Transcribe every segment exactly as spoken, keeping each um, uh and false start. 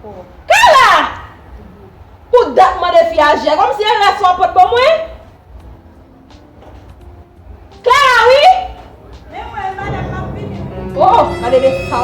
Kala! Pou dat mande fi a jè, kòmsi e rès w ap pot ban mwen? Klara, wi! Men mwen, madanm, m ap vini, wi. Oh, gade de sa.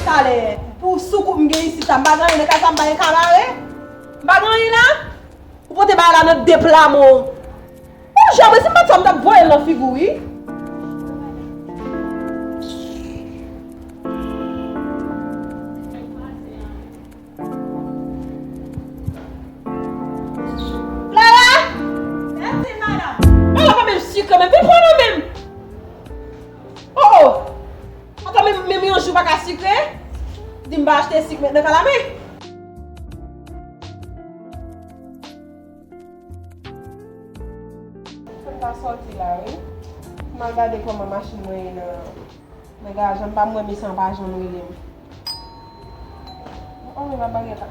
Talè, pou soukout m gen isit sa, m pa gen anyen nan kay sa, m pa gen kabare. M pa gen anyen la. Ou pote bagay la nan de pla men w. Ou janbe, si m pa t sa, m t ap voye l nan figi w, wi. Klara! Mèsi, madanm. Bagay la pa menm sikre menm. Vin pran nan men m. Oh, oh. Atann, menm, menm yon jou pa ka sikre. Di m pa achte sik mentnan, Kala, men. Fò m ta sòti la, wi. M al gade kòman machin mwen ye nan, nan garaj la. M pa wè mesye an pa janm rele m. Oh, men m ap bagay la.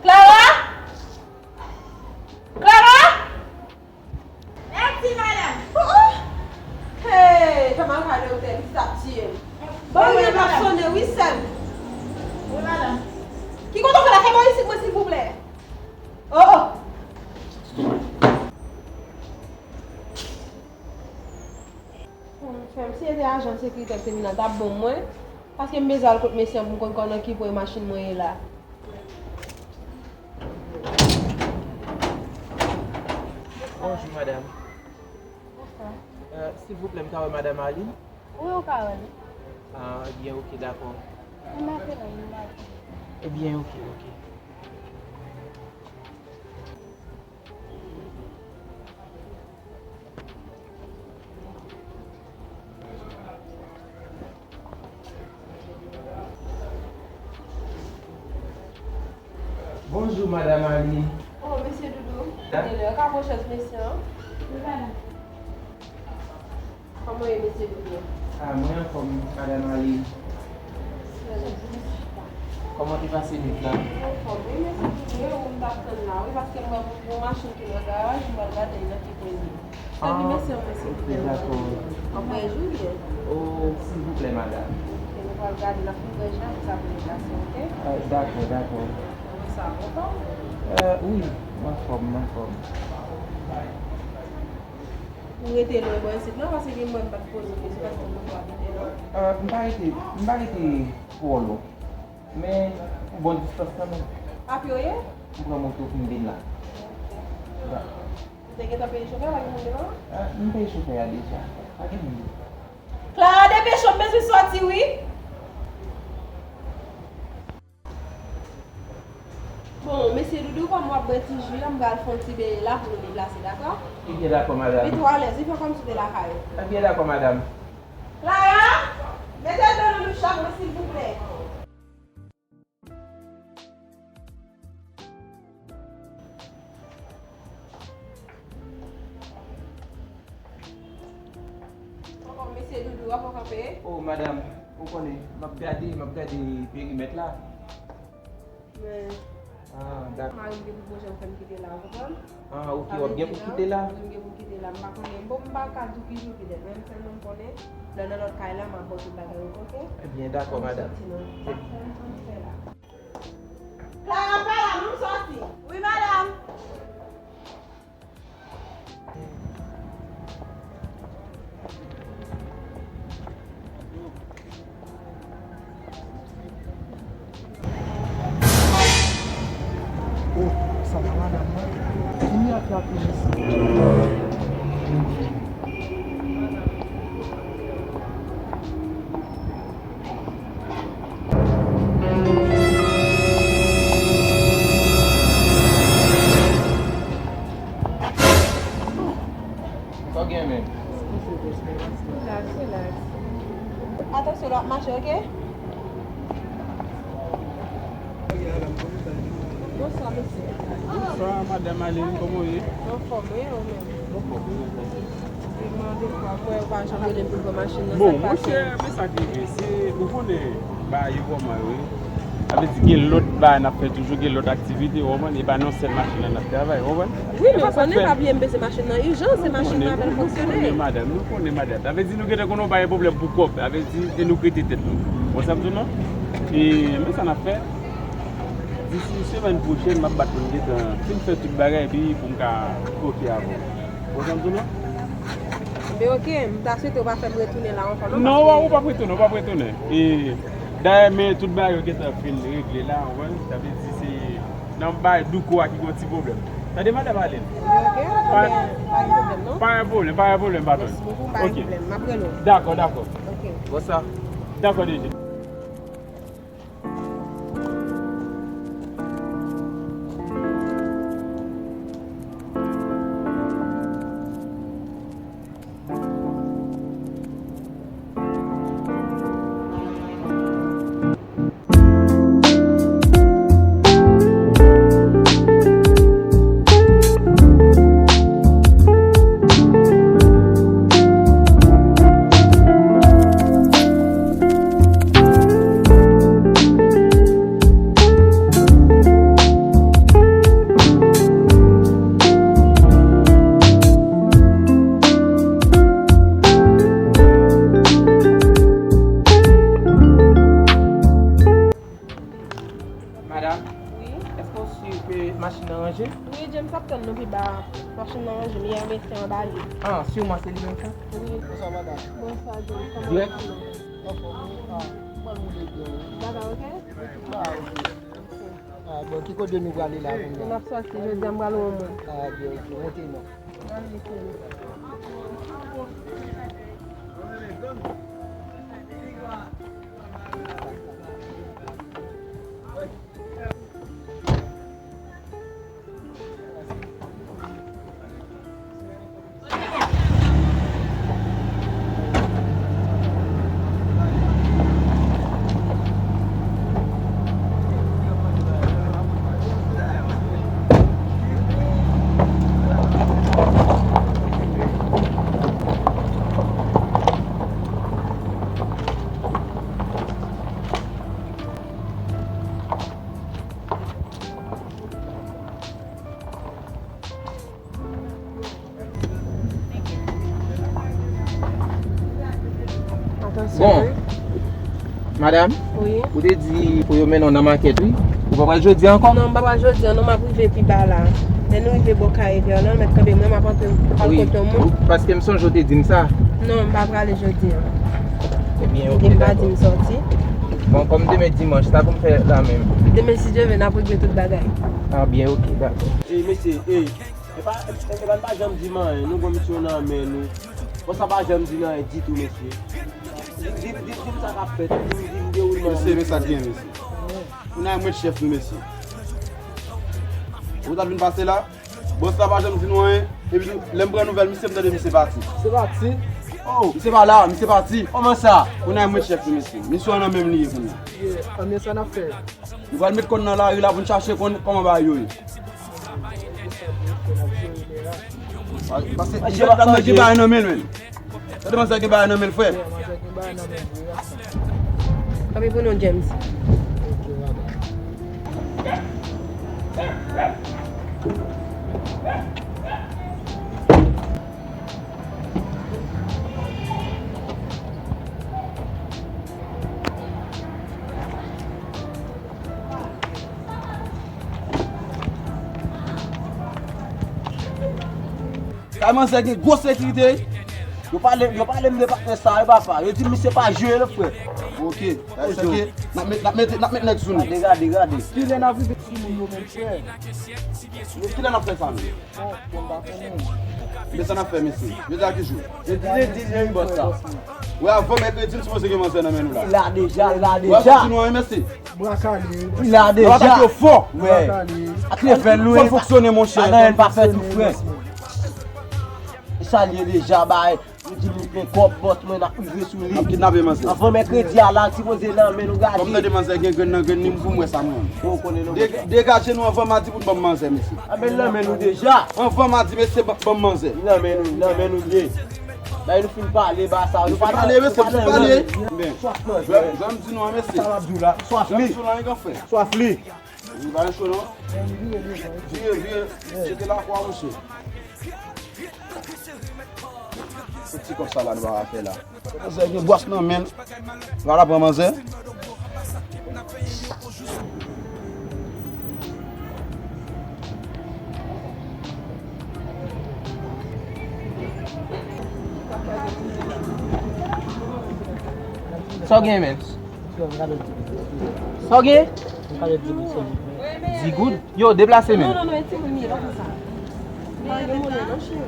Klara! Klara! Mèsi, madanm. Oh, oh. Hey, fè m al gade otèl, li t ap tiye m. Bon, wi, wi, m ap madanm. Sonnen, wi, sè m. Wi, madanm. Ki kote w fè la? Fè m isit, mwen, silvouplè. Oh, oh. Fè m, si se te ajan sekirite k te vin la, t ap bon mwen. Paske m bezwen al kot mesye an pou m konn kò nan ki pwen machin mwen ye la. Bonjou, madanm. Bonswa. Euh, silvouplè, m ka wè madanm Arline? Wi, ou ka wè l. Ah, ebyen, oke, dakò. Li mache la, li mache. Ebyen, oke, oke. Bonjou, madanm Arline. Oh, mesye Doudou. Da? Genlè, ou ka pran chèz mesye an? Wi, madanm. Kòman w ye, mesye Doudou? Ah, mwen anfòm, madanm Arline. Kòman te pase nwit la? Anfòm, wi, mesye Doudou, e ou m t ap tann la, wi, paske m wè yon machin ki nan garaj, m pral gade l nan ki pwen li ye. Sèvi mesye an mwen, silvouplè, madanm. Ah, ok, dakò. W ap bwè ji oubyen? Oh, silvouplè, madanm. Ok, nou pral gade, n ap fin bwè ji a, apre sa pou deplase, ok? Ah, dakò, dakò. Kòman sa, w anfòm? Euh, wi, m anfòm, m anfòm. Ou rete lwen bò isit non, paske gen mwen m pa t poze w kesyon, paske m poko abite non. Euh, m pa rete, m pa rete twò lwen. Men, yon bon distans kanmenm. A pye w ye? M pran moto pou m vin la. Ok. Dakò. Ou te gentan peye chofè, pa gen moun devan? Ah, m peye chofè a deja. Pa gen moun devan. Clara, depeche w, m bezwen sòti, wi. Bon, mesye Doudou, kòm w ap bwè ti ji a, m pral fè yon ti beny la pou nou deplase, dakò? Ebyen, dakò, madanm. Mete w alèz, wi, fè kòmsi w te lakay ou. Ebyen, dakò, madanm. Clara, mete dlo nan douch la pou mwen, silvouplè. Bon, mesye Doudou, w ap kanpe? Oh, madanm, ou konnen, m ap gade, m ap gade perimèt la. Men, ah, dak- mari m gen pou pwochen fè m kite la, ou konprann? Ah, ok, w ap gen pou kite la? Wi, m gen pou kite la. M pa konnen, bon, m pa ka di w ki jou ki dèt, men m sèlman m konnen, lè nan lòt kay la, m ap ba w tout bagay, ok? Ebyen, dakò, madanm. Ann sòti non. Dak fè m, ann fè la. Clara pa la non, m sòti. Wi, madanm. Oh, sa va, madanm mwen? Kounya k ap vini sa? Sa w gen menm? Relax, relax. Atansyon lè w ap mache, ok? Bonswa, mesye. Bonswa, madanm Aline, kòman w ye? Anfòm, wi, ou menm? Anfòm, wi, madanm. Mwen, defwa, mwen, ou pa janm rele m pou m pran machin nan, sa k pase? Bon, monchè, men sa k rive, se, ou konnen, bagay yo kòman yo ye. Sa vle di gen lòt bagay n ap fè toujou, gen lòt aktivite, w konprann? E pa nan sèl machin nan n ap travay, w konprann? Wi, men ou konnen, pa bliye m bese machin nan ijan, se machin nan avè l fonksyone. Nou konnen, madanm, nou konnen, madanm. Sa vle di nou gentan konnen w pa gen pwoblèm pou kòb, sa vle di, e nou k rete tèt nou. Bon, sa m di w non? E, men sa n ap fè. Disi semèn pwochèn, m ap bat pou m gentan fin fè tout bagay, epi pou m ka oke avè w. Bon, sa m di w non? Enben, oke, m ta swete w pa fè m retounen la ankò, non, non, paske ou p ap retounen, ou p ap retounen. E, dayè, men tout bagay yo gentan fin regle la, ou konprann? Sa vle di se nan bay douko a ki gen yon ti pwoblèm. Tande, madanm Alèn? Ok, pa, enben, pa gen pwoblèm, non? Pa gen pwoblèm, pa gen pwoblèm, patwòn. Mèsi bokou, pa gen pwoblèm. M ap rele w. Dakò, dakò. Ok. Bon, sa. Dakò, D J. Madanm, wi, èske w si ke machin nan ranje? Wi, James ap tann nou pi ba. Machin nan ranje, li a mete anba li. Ah, siman se li menm sa? Wi. Bonswa, madanm. Bonswa, James. Kòman w ye? Anfòm, wi. Ah, mwen moule byen, wi. Bagay oke? Wi, tout bagay oke. Ok. Ah, bon, ki kote nou prale la kounye a? Nou ap sòti, jodi a m pral wè yon moun. Ah, byen, oke, monte non. Ann, mesye. Atansyon, bon, wi. Madanm, wi, ou te di pou yo mennen w nan makèt, wi. Ou pa pral jodi a ankò? Non, m pa pral jodi a, non, m ap rive pi ba la. Lè nou rive bò kay Etènèl, mèt kanpe mwen, m ap antre al, wi, kote yon moun. Paske m sonje w te di m sa. Non, m pa prale jodi a. Ebyen, oke, dakò. M pa di m sòti. Bon, kòm demen dimanch, sa pou m fè la menm? Demen, si Dye vle, n ap regle tout bagay. Ah, byen, oke, dakò. Ey, mesye, ey. E pa, e, e pa n pa janm di m anyen, nou gon misyon nan men nou. Bon, sa pa janm di n anyen ditou, mesye. Di, di, di, di m sa k ap fèt, di m, di m dewoulman. Mesye, men sa k gen, mesye. Ou nan mwen chèf nou, mesye. Ou ta vin pase la? Bòs la pa janm di nou anyen. Epi tou, lè m pran nouvèl misye, m tande misye pati. Misye pati? Oh. Misye pa la, misye pati. Kòman sa? Ou nan mwen chèf nou, mesye. Misyon an nan men m li ye kounye a. Yeah, ann, men sa n ap fè. Nou pral met kò n nan lari la pou n chache konn kòman bagay yo ye. Paske, paske, paske, gen bagay nan men l, men. Tande manzè gen bagay nan men l, frè. Kanpe pou nou, James. Kay manzè gen gwo sekirite. Yo pale, yo pale m de patnè sa yo, papa. Yo di misye pa jwe, frè. Oke. Sa vle di ke n ap met, n ap mete, n ap met nèg sou nou. Gade, gade, gade. Kilè n ap rive sou moun yo menm, frè? Kilè n ap fè sa menm? Men sa n ap fè, mesye. Jodi a ki jou? Jodi lendi, lendi, bòs la. Wi, avan mèkredi, m sipoze gen manzè nan men nou la. Li la deja, li la deja. Wi, kontinye, mesye. Bra kale. Li la deja. N ap atake yo fò. Wi. Bra kale. Ak leve l, wi. Fò n fonksyone, monchè. Anyen pa fèt tou, frè. Sa l ye deja, bay. Li di li gen kòb, bòs mwen, n ap rive sou li. N ap kidnape manzè. Avan mèkredi a la, sipoze nan men nou, gade. Kòm tande manzè gen grenn nan grenn li, m pou m wè sa mwen. Bon, ou konnen non, de-, monchè. Degaje nou avan madi pou n ban m manzè, mesye. A, men l nan men nou deja. Avan madi, mesye, ban, ban m manzè. Li nan men nou, li nan men nou li ye. Bay nou fin pale, ba sa. Nou fin pale, mesye, nou fin pale. Men, swaf manzè. Jan m di nou an, mesye. Sa m ap di w la, swaf li. Jan m di nou an, frè. Swaf li. Li pa cho non. Vire, vire. Cheke lakwa, monchè. Se ti kòb sa la nou pa ka fè la. Manzè gen bwòs nan men l. Li pa ta pran manzè. Sa w gen, men? Sa w gen? Di goud? Yo, deplase, men. Non, non, non, e timoun li ye, pa konsa. Pa gen monnen, non, cheri.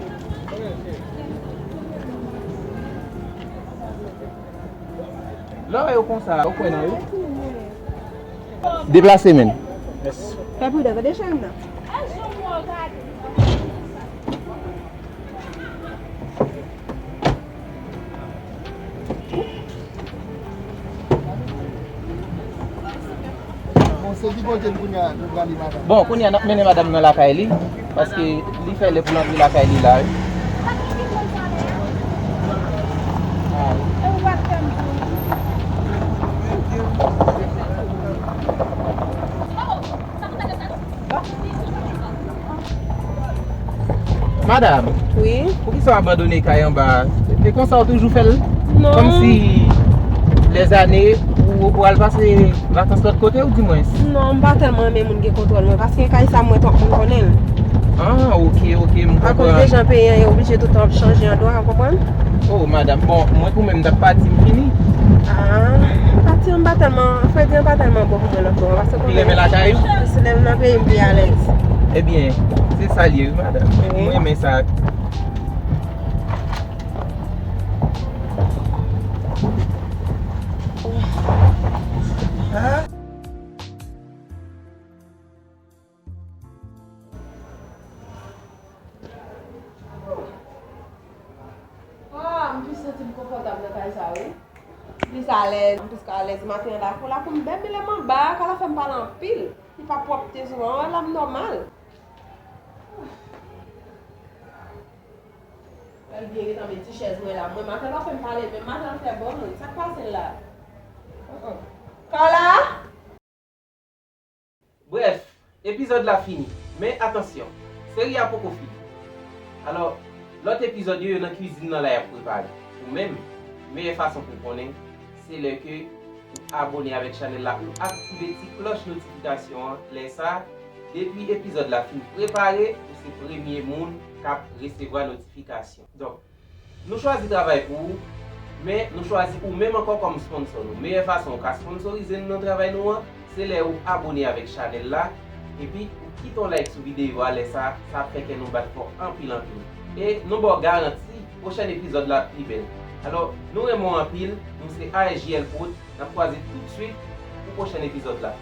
Lè w wè yo konsa, ou kwè nan yo? Deplase, men. Fè pridan, tande, cheri m nan. Bon, se ki kote n kounye a nou prale, madanm? Bon, kounye a n ap mennen madanm nan lakay li, paske li fè lè pou l antre lakay li la, wi. Madanm, wi, poukisa w abandone kay anba a? E konsa w toujou fè l? Non. Kòmsi lèzane ou, ou al pase vakans lòt kote, ou di mwens? Non, m pa tèlman renmen moun gen kontwòl mwen, paske kay sa m wè twòp moun konnen l. Ah, ok, ok, m konprann. Akoz de jan peyi an ye oblije tout tan ap chanje andwa, w konprann? Oh, madanm, bon, mwen pou mwen, m t ap pati, m fini. Ah, pati an pa tèlman, fredi an pa tèlman bon pou mwen lòt bò, paske ou konnen. Pi renmen lakay ou? Se lè m nan peyi m pi alèz. Ebyen, se sa l ye, wi, madanm. Wi. Mwen renmen sa. Ah, m plis santi m konfòtab nan kay sa, wi. M plis alèz, m plis ka alèz maten an lakou la pou m bèbile m anba a, ka la fè m pale anpil. Li pa pwòpte sou mwen, wè la m nòmal. Wè l byen gentan met ti chèz mwen la. Mwen maten la fè m pale, men maten an fè bon, sa k pase l la? Carla? Brèf, epizòd la fini. Men atansyon, seri a poko fini. Alò, lòt epizòd yo, yo nan kwizin nan la y ap prepare. Ou menm, meyè fason pou w konnen, se lè ke ou abone avèk chanèl la, ou aktive ti klòch notifikasyon an. Lè sa, depi epizòd la fin prepare, ou se premye moun k ap resevwa notifikasyon. Donk, nou chwazi travay pou ou, men nou chwazi ou menm ankò kòm sponsò nou. Meyè fason ou ka sponsorize nou nan travay nou an, se lè ou abone avèk chanèl la, epi ou kite yon like sou videyo a, lè sa, sa ap fè kè nou bat fò anpil, anpil. E nou ba w garanti, pwochèn epizòd la ap pi bèl. Alò, nou renmen w anpil, nou se A S J L Prod, n ap kwaze toutswit pou pwochèn epizòd la.